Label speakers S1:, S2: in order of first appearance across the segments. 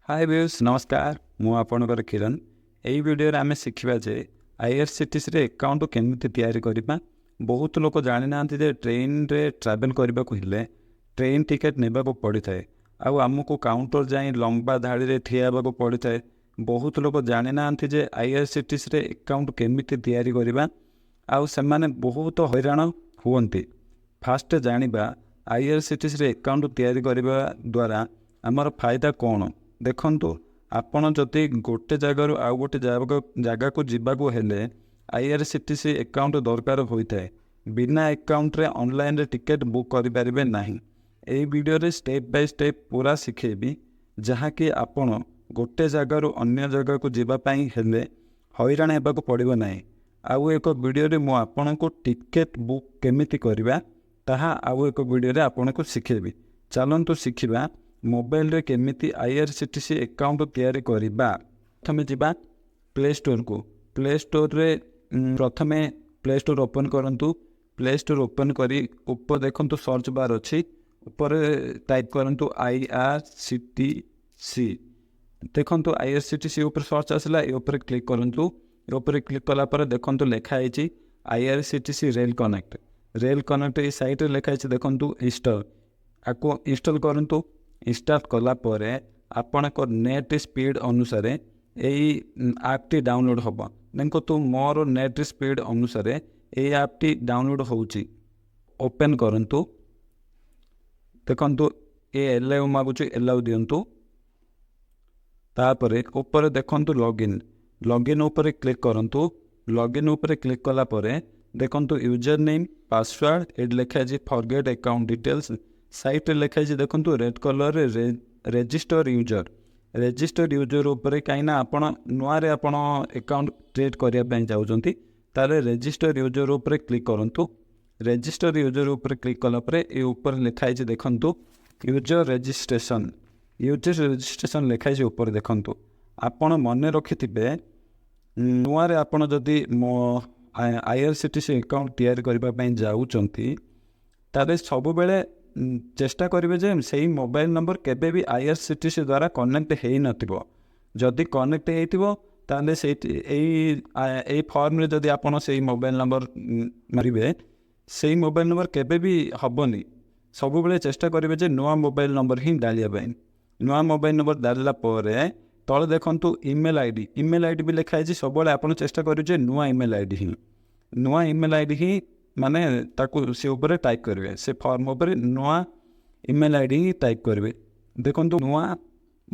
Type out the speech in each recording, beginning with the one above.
S1: ହାଏ viewers, ନମସ୍କାର। ମୁଁ ଆପଣଙ୍କର କିରଣ। ଏହି ଭିଡ଼ିଓରେ ଆମେ ଶିଖିବା ଯେ ଆଇଆର୍ସିଟିସିରେ ଆକାଉଣ୍ଟ କେମିତି ତିଆରି କରିବା। ବହୁତ ଲୋକ ଜାଣିନାହାନ୍ତି ଯେ ଟ୍ରେନରେ ଟ୍ରାଭେଲ୍ କରିବାକୁ ହେଲେ ଟ୍ରେନ୍ ଟିକେଟ୍ ନେବାକୁ ପଡ଼ିଥାଏ ଆଉ ଆମକୁ କାଉଣ୍ଟର ଯାଇ ଲମ୍ବା ଧାଡ଼ିରେ ଠିଆ ହେବାକୁ ପଡ଼ିଥାଏ। ବହୁତ ଲୋକ ଜାଣିନାହାନ୍ତି ଯେ ଆଇଆର୍ସିଟିସିରେ ଆକାଉଣ୍ଟ କେମିତି ତିଆରି କରିବା ଆଉ ସେମାନେ ବହୁତ ହଇରାଣ ହୁଅନ୍ତି। ଫାଷ୍ଟ ଜାଣିବା, ଆଇଆର୍ସିଟିସିରେ ଆକାଉଣ୍ଟ ତିଆରି କରିବା ଦ୍ୱାରା ଆମର ଫାଇଦା କ'ଣ? ଦେଖନ୍ତୁ, ଆପଣ ଯଦି ଗୋଟେ ଜାଗାରୁ ଆଉ ଗୋଟେ ଜାଗାକୁ ଯିବାକୁ ହେଲେ ଆଇଆର୍ସିଟିସି ଆକାଉଣ୍ଟ ଦରକାର ହୋଇଥାଏ। ବିନା ଆକାଉଣ୍ଟରେ ଅନଲାଇନରେ ଟିକେଟ୍ ବୁକ୍ କରିପାରିବେ ନାହିଁ। ଏହି ଭିଡ଼ିଓରେ ଷ୍ଟେପ୍ ବାଇ ଷ୍ଟେପ୍ ପୁରା ଶିଖେଇବି, ଯାହାକି ଆପଣ ଗୋଟେ ଜାଗାରୁ ଅନ୍ୟ ଜାଗାକୁ ଯିବା ପାଇଁ ହେଲେ ହଇରାଣ ହେବାକୁ ପଡ଼ିବ ନାହିଁ। ଆଉ ଏକ ଭିଡ଼ିଓରେ ମୁଁ ଆପଣଙ୍କୁ ଟିକେଟ୍ ବୁକ୍ କେମିତି କରିବା, ତାହା ଆଉ ଏକ ଭିଡ଼ିଓରେ ଆପଣଙ୍କୁ ଶିଖେଇବି। ଚାଲନ୍ତୁ ଶିଖିବା ମୋବାଇଲରେ କେମିତି ଆଇଆର୍ସିଟିସି ଆକାଉଣ୍ଟ ତିଆରି କରିବା। ପ୍ରଥମେ ଯିବା ପ୍ଲେ ଷ୍ଟୋରକୁ। ପ୍ଲେ ଷ୍ଟୋରରେ ପ୍ରଥମେ ପ୍ଲେ ଷ୍ଟୋର ଓପନ୍ କରନ୍ତୁ। ପ୍ଲେ ଷ୍ଟୋର ଓପନ୍ କରି ଉପରେ ଦେଖନ୍ତୁ ସର୍ଚ୍ଚ ବାର୍ ଅଛି। ଉପରେ ଟାଇପ୍ କରନ୍ତୁ ଆଇଆର୍ସିଟିସି। ଦେଖନ୍ତୁ, ଆଇଆର୍ସିଟିସି ଉପରେ ସର୍ଚ୍ଚ ଆସିଲା। ଏ ଉପରେ କ୍ଲିକ୍ କରନ୍ତୁ। ଏ ଉପରେ କ୍ଲିକ୍ କଲା ପରେ ଦେଖନ୍ତୁ ଲେଖା ହେଇଛି IRCTC rail connect. Rail connect ଏଇ ସାଇଡ଼୍ରେ ଲେଖା ହେଇଛି। ଦେଖନ୍ତୁ, ଇନଷ୍ଟଲ୍, ଆକୁ ଇନଷ୍ଟଲ୍ କରନ୍ତୁ। ଇନଷ୍ଟଲ୍ କଲା ପରେ ଆପଣଙ୍କ ନେଟ୍ ସ୍ପିଡ଼୍ ଅନୁସାରେ ଏଇ ଆପ୍ଟି ଡାଉନଲୋଡ଼୍ ହେବ। ଦେଖନ୍ତୁ, ମୋର ନେଟ୍ ସ୍ପିଡ଼୍ ଅନୁସାରେ ଏଇ ଆପ୍ଟି ଡାଉନଲୋଡ଼୍ ହେଉଛି। ଓପେନ୍ କରନ୍ତୁ। ଦେଖନ୍ତୁ, ଏ ଏଲାଉ ମାଗୁଛି, ଏଲାଉ ଦିଅନ୍ତୁ। ତାପରେ ଉପରେ ଦେଖନ୍ତୁ ଲଗ୍ଇନ୍। ଲଗ୍ଇନ୍ ଉପରେ କ୍ଲିକ୍ କରନ୍ତୁ। ଲଗ୍ଇନ୍ ଉପରେ କ୍ଲିକ୍ କଲା ପରେ ଦେଖନ୍ତୁ ୟୁଜର୍ ନେମ୍, ପାସୱାର୍ଡ଼, ଏଠି ଲେଖା ହେଇଛି ଫରଗେଟ୍ ଆକାଉଣ୍ଟ ଡିଟେଲ୍ସ। ସାଇଡ଼୍ରେ ଲେଖା ହେଇଛି ଦେଖନ୍ତୁ ରେଡ୍ କଲର୍ରେ ରେଜିଷ୍ଟର ୟୁଜର୍। ରେଜିଷ୍ଟର ୟୁଜର୍ ଉପରେ, କାହିଁକିନା ଆପଣ ନୂଆରେ ଆପଣ ଆକାଉଣ୍ଟ କ୍ରିଏଟ୍ କରିବା ପାଇଁ ଯାଉଛନ୍ତି, ତାହେଲେ ରେଜିଷ୍ଟର ୟୁଜର୍ ଉପରେ କ୍ଲିକ୍ କରନ୍ତୁ। ରେଜିଷ୍ଟର ୟୁଜର୍ ଉପରେ କ୍ଲିକ୍ କଲା ପରେ ଏ ଉପରେ ଲେଖା ହେଇଛି ଦେଖନ୍ତୁ ୟୁଜର୍ ରେଜିଷ୍ଟ୍ରେସନ୍। ୟୁଜର୍ ରେଜିଷ୍ଟ୍ରେସନ୍ ଲେଖା ହେଇଛି ଉପରେ ଦେଖନ୍ତୁ। ଆପଣ ମନେ ରଖିଥିବେ, ନୂଆରେ ଆପଣ ଯଦି ମୋ ଆଇଆର୍ସିଟିସି ଆକାଉଣ୍ଟ ତିଆରି କରିବା ପାଇଁ ଯାଉଛନ୍ତି, ତାହେଲେ ସବୁବେଳେ ଚେଷ୍ଟା କରିବେ ଯେ ସେଇ ମୋବାଇଲ ନମ୍ବର କେବେ ବି ଆଇଆର୍ସିଟିସି ଦ୍ୱାରା କନେକ୍ଟ ହେଇନଥିବ। ଯଦି କନେକ୍ଟ ହେଇଥିବ, ତାହେଲେ ସେଇଠି ଏଇ ଫର୍ମରେ ଯଦି ଆପଣ ସେଇ ମୋବାଇଲ ନମ୍ବର ମାରିବେ, ସେଇ ମୋବାଇଲ ନମ୍ବର କେବେ ବି ହେବନି। ସବୁବେଳେ ଚେଷ୍ଟା କରିବେ ଯେ ନୂଆ ମୋବାଇଲ ନମ୍ବର ହିଁ ଡାଳିବା ପାଇଁ। ନୂଆ ମୋବାଇଲ ନମ୍ବର ଡାଳିଲା ପରେ ତଳେ ଦେଖନ୍ତୁ email ID. Email ID ବି ଲେଖା ହେଇଛି। ସବୁବେଳେ ଆପଣ ଚେଷ୍ଟା କରିବେ ଯେ ନୂଆ ଇମେଲ୍ I D ହିଁ, ନୂଆ ଇମେଲ୍ I D ହିଁ ମାନେ ତାକୁ ସେ ଉପରେ ଟାଇପ୍ କରିବେ। ସେ ଫର୍ମ ଉପରେ ନୂଆ ଇମେଲ୍ I D ହିଁ ଟାଇପ୍ କରିବେ। ଦେଖନ୍ତୁ, ନୂଆ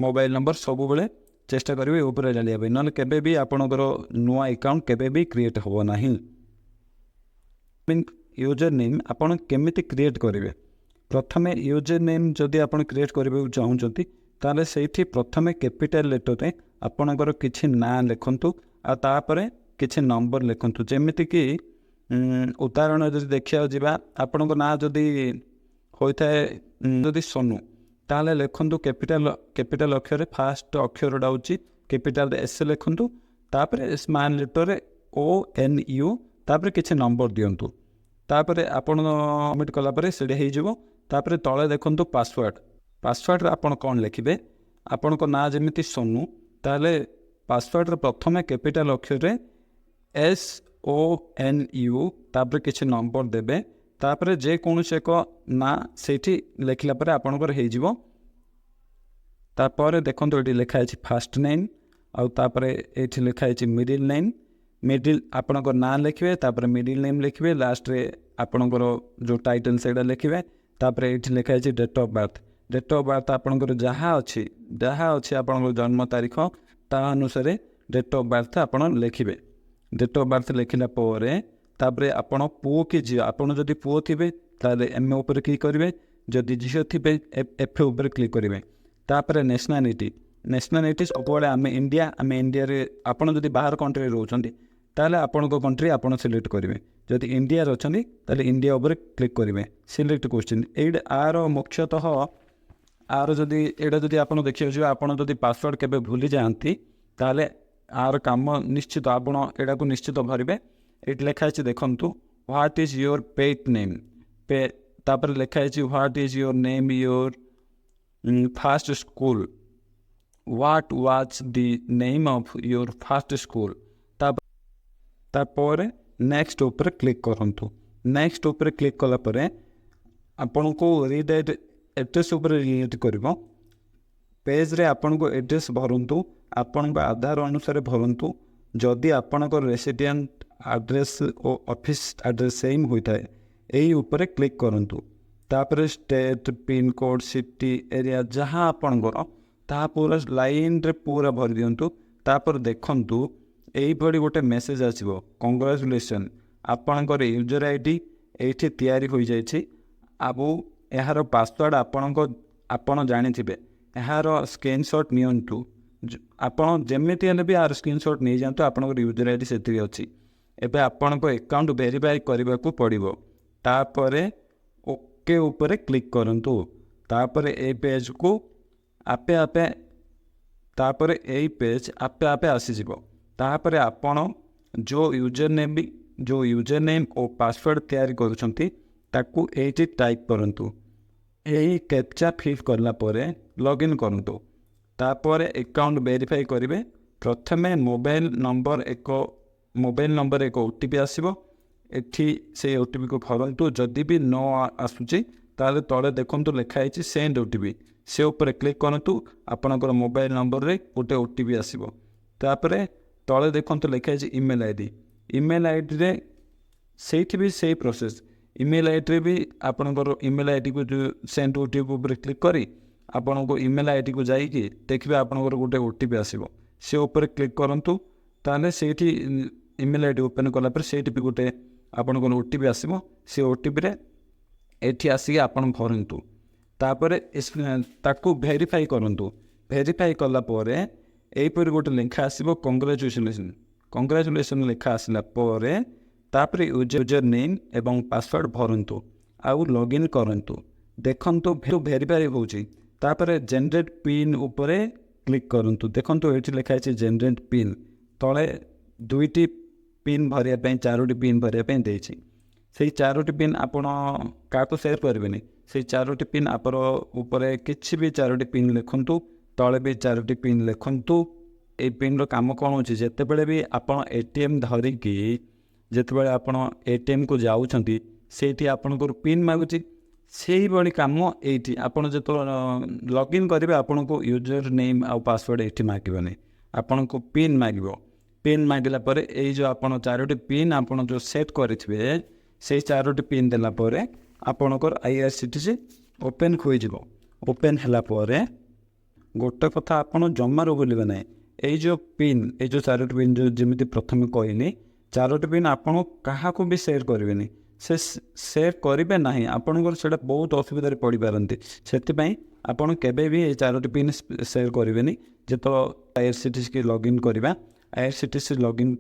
S1: ମୋବାଇଲ ନମ୍ବର ସବୁବେଳେ ଚେଷ୍ଟା କରିବେ ଉପରେ ଡାଳିବା ପାଇଁ, ନହେଲେ କେବେ ବି ଆପଣଙ୍କର ନୂଆ ଆକାଉଣ୍ଟ କେବେ ବି କ୍ରିଏଟ୍ ହେବ ନାହିଁ। ୟୁଜର୍ ନେମ୍ ଆପଣ କେମିତି କ୍ରିଏଟ୍ କରିବେ? ପ୍ରଥମେ ୟୁଜର୍ ନେମ୍ ଯଦି ଆପଣ କ୍ରିଏଟ୍ କରିବାକୁ ଚାହୁଁଛନ୍ତି, ତାହେଲେ ସେଇଠି ପ୍ରଥମେ କ୍ୟାପିଟାଲ୍ ଲେଟର୍ରେ ଆପଣଙ୍କର କିଛି ନାଁ ଲେଖନ୍ତୁ ଆଉ ତାପରେ କିଛି ନମ୍ବର ଲେଖନ୍ତୁ। ଯେମିତିକି ଉଦାହରଣ ଯଦି ଦେଖିବାକୁ ଯିବା, ଆପଣଙ୍କ ନାଁ ଯଦି ହୋଇଥାଏ ଯଦି ସୋନୁ, ତାହେଲେ ଲେଖନ୍ତୁ କ୍ୟାପିଟାଲ୍ ଅକ୍ଷରରେ ଫାଷ୍ଟ ଅକ୍ଷରଟା ହେଉଛି କ୍ୟାପିଟାଲ୍ ଏସ୍ ଲେଖନ୍ତୁ। ତାପରେ ସ୍ମଲ୍ ଲେଟର୍ରେ ONU, ତାପରେ କିଛି ନମ୍ବର ଦିଅନ୍ତୁ। ତାପରେ ଆପଣ ସବମିଟ୍ କଲା ପରେ ସେଇଟା ହେଇଯିବ। ତାପରେ ତଳେ ଦେଖନ୍ତୁ ପାସୱାର୍ଡ଼। ପାସୱାର୍ଡ଼ରେ ଆପଣ କ'ଣ ଲେଖିବେ? ଆପଣଙ୍କ ନାଁ ଯେମିତି ସୋନୁ, ତାହେଲେ ପାସୱାର୍ଡ଼ରେ ପ୍ରଥମେ କ୍ୟାପିଟାଲ୍ ଅକ୍ଷରରେ SONU, ତାପରେ କିଛି ନମ୍ବର ଦେବେ। ତାପରେ ଯେକୌଣସି ଏକ ନାଁ ସେଇଠି ଲେଖିଲା ପରେ ଆପଣଙ୍କର ହେଇଯିବ। ତାପରେ ଦେଖନ୍ତୁ, ଏଠି ଲେଖା ହେଇଛି ଫାଷ୍ଟ ନେମ୍ ଆଉ ତାପରେ ଏଇଠି ଲେଖା ହେଇଛି ମିଡ଼ିଲ୍ ନେମ୍। ମିଡ଼ିଲ୍ ଆପଣଙ୍କ ନାଁ ଲେଖିବେ, ତାପରେ ମିଡ଼ିଲ୍ ନେମ୍ ଲେଖିବେ, ଲାଷ୍ଟରେ ଆପଣଙ୍କର ଯେଉଁ ଟାଇଟଲ୍ ସେଇଟା ଲେଖିବେ। ତାପରେ ଏଇଠି ଲେଖା ହେଇଛି date of birth. Date of birth ଆପଣଙ୍କର ଯାହା ଅଛି ଆପଣଙ୍କର ଜନ୍ମ ତାରିଖ, ତା ଅନୁସାରେ ଡେଟ୍ ଅଫ୍ ବାର୍ଥ ଆପଣ ଲେଖିବେ। ଡେଟ୍ ଅଫ୍ ବାର୍ଥ ଲେଖିଲା ପରେ ତାପରେ ଆପଣ ପୁଅ କି ଝିଅ, ଆପଣ ଯଦି ପୁଅ ଥିବେ ତାହେଲେ ଏମ୍ ଉପରେ କ୍ଲିକ୍ କରିବେ, ଯଦି ଝିଅ ଥିବେ ଏଫ୍ ଉପରେ କ୍ଲିକ୍ କରିବେ। ତାପରେ ନ୍ୟାସନାଲିଟି। ନ୍ୟାସନାଲିଟି ସବୁବେଳେ ଆମେ ଇଣ୍ଡିଆ, ଆମେ ଇଣ୍ଡିଆରେ। ଆପଣ ଯଦି ବାହାର କଣ୍ଟ୍ରିରେ ରହୁଛନ୍ତି, ତାହେଲେ ଆପଣଙ୍କ କଣ୍ଟ୍ରି ଆପଣ ସିଲେକ୍ଟ କରିବେ। ଯଦି ଇଣ୍ଡିଆରେ ଅଛନ୍ତି, ତାହେଲେ ଇଣ୍ଡିଆ ଉପରେ କ୍ଲିକ୍ କରିବେ। ସିଲେକ୍ଟ କୋଶ୍ଚିନ୍ ଏଇଟା ଆର ମୁଖ୍ୟତଃ ଆର ଯଦି ଏଇଟା ଯଦି ଆପଣ ଦେଖିବାକୁ ଯିବେ, ଆପଣ ଯଦି ପାସୱାର୍ଡ଼ କେବେ ଭୁଲି ଯାଆନ୍ତି, ତାହେଲେ ଆର କାମ ନିଶ୍ଚିତ ଆପଣ ଏଇଟାକୁ ନିଶ୍ଚିତ ଭରିବେ। ଏଇଠି ଲେଖା ହେଇଛି ଦେଖନ୍ତୁ, "What is your pet name?" ତାପରେ ଲେଖା ହେଇଛି, "What is your name your first school?" What was the name of your first school? ତାପରେ ନେକ୍ସଟ ଉପରେ କ୍ଲିକ୍ କରନ୍ତୁ। ନେକ୍ସଟ ଉପରେ କ୍ଲିକ୍ କଲା ପରେ ଆପଣଙ୍କୁ ରିଡାଇରେକ୍ଟ ଆଡ୍ରେସ୍ ଉପରେ ରିଡାଇରେକ୍ଟ କରିବ। ପେଜ୍ରେ ଆପଣଙ୍କୁ ଆଡ୍ରେସ୍ ଭରନ୍ତୁ, ଆପଣଙ୍କ ଆଧାର ଅନୁସାରେ ଭରନ୍ତୁ। ଯଦି ଆପଣଙ୍କର ରେସିଡେଣ୍ଟ ଆଡ୍ରେସ୍ ଓ ଅଫିସ୍ ଆଡ୍ରେସ୍ ସେମ୍ ହୋଇଥାଏ, ଏଇ ଉପରେ କ୍ଲିକ୍ କରନ୍ତୁ। ତାପରେ ଷ୍ଟେଟ୍, ପିନ୍କୋଡ଼୍, ସିଟି, ଏରିଆ ଯାହା ଆପଣଙ୍କର, ତାହା ପୁରା ଲାଇନ୍ରେ ପୁରା ଭରି ଦିଅନ୍ତୁ। ତାପରେ ଦେଖନ୍ତୁ, ଏଇଭଳି ଗୋଟେ ମେସେଜ୍ ଆସିବ, "କଂଗ୍ରାଚୁଲେସନ୍, ଆପଣଙ୍କର ୟୁଜର୍ ଆଇଡି ଏଇଠି ତିଆରି ହୋଇଯାଇଛି।" ଆଉ ଏହାର ପାସୱାର୍ଡ଼ ଆପଣ ଜାଣିଥିବେ। ଏହାର ସ୍କ୍ରିନସଟ୍ ନିଅନ୍ତୁ। ଆପଣ ଯେମିତି ହେଲେ ବି ଏହାର ସ୍କ୍ରିନସଟ୍ ନେଇଯାଆନ୍ତୁ। ଆପଣଙ୍କର ୟୁଜର୍ ଆଇଡି ସେଥିରେ ଅଛି। ଏବେ ଆପଣଙ୍କ ଆକାଉଣ୍ଟ ଭେରିଫାଇ କରିବାକୁ ପଡ଼ିବ। ତାପରେ ଓକେ ଉପରେ କ୍ଲିକ୍ କରନ୍ତୁ। ତାପରେ ଏଇ ପେଜ୍କୁ ଆପେ ଆପେ ତାପରେ ଏଇ ପେଜ୍ ଆପେ ଆପେ ଆସିଯିବ। ତାପରେ ଆପଣ ଯେଉଁ ୟୁଜର୍ ନେମ୍ ଓ ପାସୱାର୍ଡ଼ ତିଆରି କରୁଛନ୍ତି, ତାକୁ ଏଇଠି ଟାଇପ୍ କରନ୍ତୁ। ଏହି କ୍ୟାପଚା ଫିଲ୍ କଲା ପରେ ଲଗ୍ଇନ୍ କରନ୍ତୁ। ତାପରେ ଆକାଉଣ୍ଟ ଭେରିଫାଇ କରିବେ। ପ୍ରଥମେ ମୋବାଇଲ ନମ୍ବର ଏକ ଓଟିପି ଆସିବ। ଏଠି ସେଇ ଓଟିପିକୁ ଭରନ୍ତୁ। ଯଦି ବି ନ ଆସୁଛି, ତାହେଲେ ତଳେ ଦେଖନ୍ତୁ ଲେଖା ହେଇଛି ସେଣ୍ଡ ଓଟିପି। ସେ ଉପରେ କ୍ଲିକ୍ କରନ୍ତୁ। ଆପଣଙ୍କର ମୋବାଇଲ ନମ୍ବରରେ ଗୋଟେ ଓଟିପି ଆସିବ। ତାପରେ ତଳେ ଦେଖନ୍ତୁ ଲେଖା ହେଇଛି ଇମେଲ୍ ଆଇଡି। ଇମେଲ୍ ଆଇଡ଼ିରେ ସେଇଠି ବି ସେଇ ପ୍ରୋସେସ୍। ଇମେଲ୍ ଆଇଡ଼ିରେ ବି ଆପଣଙ୍କର ଇମେଲ୍ ଆଇଡ଼ିକୁ ଯେଉଁ ସେଣ୍ଡ ଓଟିପି ଉପରେ କ୍ଲିକ୍ କରି ଆପଣଙ୍କୁ ଇମେଲ୍ ଆଇଡ଼ିକୁ ଯାଇକି ଦେଖିବେ, ଆପଣଙ୍କର ଗୋଟେ ଓଟିପି ଆସିବ। ସେ ଉପରେ କ୍ଲିକ୍ କରନ୍ତୁ। ତାହେଲେ ସେଇଠି ଇମେଲ୍ ଆଇଡ଼ି ଓପେନ୍ କଲା ପରେ ସେଇଠି ବି ଗୋଟେ ଆପଣଙ୍କର ଓଟିପି ଆସିବ। ସେ ଓଟିପିରେ ଏଠି ଆସିକି ଆପଣ ଭରନ୍ତୁ। ତାପରେ ତାକୁ ଭେରିଫାଇ କରନ୍ତୁ। ଭେରିଫାଇ କଲା ପରେ ଏହିପରି ଗୋଟେ ଲେଖା ଆସିବ, "କଂଗ୍ରାଚୁଲେସନ୍"। କଂଗ୍ରାଚୁଲେସନ୍ ଲେଖା ଆସିଲା ପରେ ତାପରେ ୟୁଜର୍ ନେମ୍ ଏବଂ ପାସୱାର୍ଡ଼ ଭରନ୍ତୁ ଆଉ ଲଗ୍ଇନ୍ କରନ୍ତୁ। ଦେଖନ୍ତୁ, ଭେରିଫାଇ ହେଉଛି। ତାପରେ ଜେନେରେଟ୍ ପିନ୍ ଉପରେ କ୍ଲିକ୍ କରନ୍ତୁ। ଦେଖନ୍ତୁ, ଏଇଠି ଲେଖା ହେଇଛି ଜେନେରେଟ୍ ପିନ୍। ତଳେ ଦୁଇଟି ପିନ୍ ଭରିବା ପାଇଁ, ଚାରୋଟି ପିନ୍ ଭରିବା ପାଇଁ ଦେଇଛି। ସେଇ ଚାରୋଟି ପିନ୍ ଆପଣ କାହାକୁ ସେୟାର କରିବେନି। ସେଇ ଚାରୋଟି ପିନ୍ ଆପଣ ଉପରେ କିଛି ବି ଚାରୋଟି ପିନ୍ ଲେଖନ୍ତୁ, ତଳେ ବି ଚାରୋଟି ପିନ୍ ଲେଖନ୍ତୁ। ଏଇ ପିନ୍ର କାମ କ'ଣ ହେଉଛି? ଯେତେବେଳେ ବି ଆପଣ ଏଟିଏମ୍ ଧରିକି ଯେତେବେଳେ ଆପଣ ଏଟିଏମ୍କୁ ଯାଉଛନ୍ତି, ସେଇଠି ଆପଣଙ୍କର ପିନ୍ ମାଗୁଛି। ସେଇଭଳି କାମ ଏଇଠି। ଆପଣ ଯେତେବେଳେ ଲଗ୍ଇନ୍ କରିବେ, ଆପଣଙ୍କୁ ୟୁଜର୍ ନେମ୍ ଆଉ ପାସୱାର୍ଡ଼ ଏଇଠି ମାଗିବନି, ଆପଣଙ୍କୁ ପିନ୍ ମାଗିବ। ପିନ୍ ମାଗିଲା ପରେ ଏଇ ଯେଉଁ ଆପଣ ଚାରୋଟି ପିନ୍ ଆପଣ ଯେଉଁ ସେଟ୍ କରିଥିବେ, ସେଇ ଚାରୋଟି ପିନ୍ ଦେଲା ପରେ ଆପଣଙ୍କର ଆଇଆର୍ସିଟିସି ଓପେନ୍ ହୋଇଯିବ। ଓପେନ୍ ହେଲା ପରେ ଗୋଟେ କଥା ଆପଣ ଜମାରୁ ଭୁଲିବେ ନାହିଁ। ଏଇ ଯେଉଁ ପିନ୍, ଏଇ ଯେଉଁ ଚାରୋଟି ପିନ୍, ଯେଉଁ ଯେମିତି ପ୍ରଥମେ କହିଲି, ଚାରୋଟି ପିନ୍ ଆପଣ କାହାକୁ ବି ସେୟାର କରିବେନି। ସେ ସେୟାର କରିବେ ନାହିଁ, ଆପଣଙ୍କର ସେଇଟା ବହୁତ ଅସୁବିଧାରେ ପଡ଼ିପାରନ୍ତି। ସେଥିପାଇଁ ଆପଣ କେବେ ବି ଏଇ ଚାରୋଟି ପିନ୍ ସେୟାର କରିବେନି। ଯେତେବେଳେ ଆଇଆର୍ସିଟିସି ଲଗ୍ଇନ୍ କରିବା, ଆଇଆର୍ସିଟିସି ଲଗ୍ଇନ୍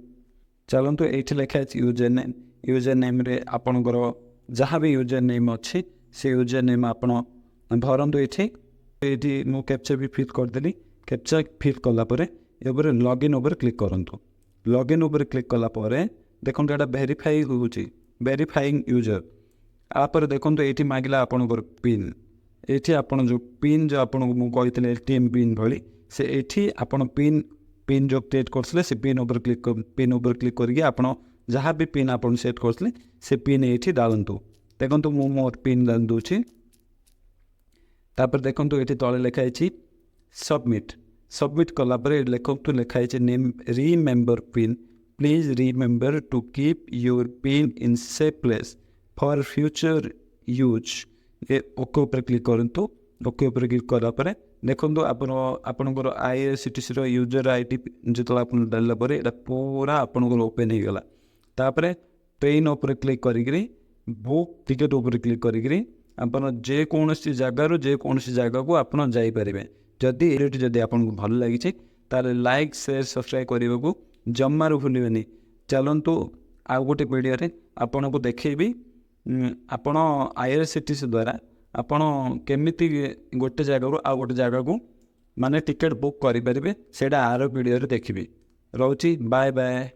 S1: ଚାଲନ୍ତୁ। ଏଇଠି ଲେଖା ଅଛି ୟୁଜର୍ ନେମ୍। ୟୁଜର୍ ନେମ୍ରେ ଆପଣଙ୍କର ଯାହା ବି ୟୁଜର୍ ନେମ୍ ଅଛି, ସେ ୟୁଜର୍ ନେମ୍ ଆପଣ ଭରନ୍ତୁ ଏଇଠି। ଏଇଠି ମୁଁ କ୍ୟାପଚା ବି ଫିଲ୍ କରିଦେଲି। କ୍ୟାପଚା ଫିଲ୍ କଲା ପରେ ଉପରେ ଲଗ୍ଇନ୍ ଉପରେ କ୍ଲିକ୍ କରନ୍ତୁ। ଲଗ୍ଇନ୍ ଉପରେ କ୍ଲିକ୍ କଲା ପରେ ଦେଖନ୍ତୁ, ଏଇଟା ଭେରିଫାଇ ହେଉଛି, ଭେରିଫାଇଂ ୟୁଜର୍। ତାପରେ ଦେଖନ୍ତୁ, ଏଇଠି ମାଗିଲା ଆପଣଙ୍କର ପିନ୍। ଏଇଠି ଆପଣ ଯେଉଁ ପିନ୍, ଯେଉଁ ଆପଣଙ୍କୁ ମୁଁ କହିଥିଲି ଏଟିଏମ୍ ପିନ୍ ଭଳି, ସେ ଏଇଠି ଆପଣ ପିନ୍ ଯେଉଁ କ୍ରିଏଟ୍ କରିଥିଲେ, ସେ ପିନ୍ ଉପରେ କ୍ଲିକ୍ କରିକି ଆପଣ ଯାହା ବି ପିନ୍ ଆପଣ ସେଟ୍ କରିଥିଲେ, ସେ ପିନ୍ ଏଇଠି ଡାଳନ୍ତୁ। ଦେଖନ୍ତୁ, ମୁଁ ମୋର ପିନ୍ ଡାଳି ଦେଉଛି। ତାପରେ ଦେଖନ୍ତୁ, ଏଠି ତଳେ ଲେଖା ହେଇଛି ସବମିଟ୍। ସବମିଟ୍ କଲା ପରେ ଏଠି ଲେଖନ୍ତୁ, ଲେଖା ହେଇଛି name, "Remember PIN. Please remember to keep your PIN in safe place for future use." A okay ଉପରେ କ୍ଲିକ୍ କରନ୍ତୁ। ଓକେ ଉପରେ କ୍ଲିକ୍ କଲା ପରେ ଦେଖନ୍ତୁ, ଆପଣଙ୍କର ଆଇଆର୍ସିଟିସିର ୟୁଜର୍ ଆଇଡି ଯେତେବେଳେ ଆପଣ ଡାଳିଲା ପରେ ଏଇଟା ପୁରା ଆପଣଙ୍କର ଓପେନ୍ ହେଇଗଲା। ତାପରେ ଟ୍ରେନ୍ ଉପରେ କ୍ଲିକ୍ କରିକିରି, ବୁକ୍ ଟିକେଟ୍ ଉପରେ କ୍ଲିକ୍ କରିକିରି ଆପଣ ଯେକୌଣସି ଜାଗାରୁ ଯେକୌଣସି ଜାଗାକୁ ଆପଣ ଯାଇପାରିବେ। ଯଦି ଏଇଠି ଯଦି ଆପଣଙ୍କୁ ଭଲ ଲାଗିଛି, ତାହେଲେ ଲାଇକ୍, ସେୟାର, ସବସ୍କ୍ରାଇବ୍ କରିବାକୁ ଜମାରୁ ଭୁଲିବେନି। ଚାଲନ୍ତୁ, ଆଉ ଗୋଟେ ଭିଡ଼ିଓରେ ଆପଣଙ୍କୁ ଦେଖେଇବି, ଆପଣ ଆଇଆର୍ସିଟିସି ଦ୍ୱାରା ଆପଣ କେମିତି ଗୋଟେ ଜାଗାରୁ ଆଉ ଗୋଟେ ଜାଗାକୁ ମାନେ ଟିକେଟ୍ ବୁକ୍ କରିପାରିବେ। ସେଇଟା ଆର ଭିଡ଼ିଓରେ ଦେଖିବି। ରହୁଛି, ବାଏ ବାଏ।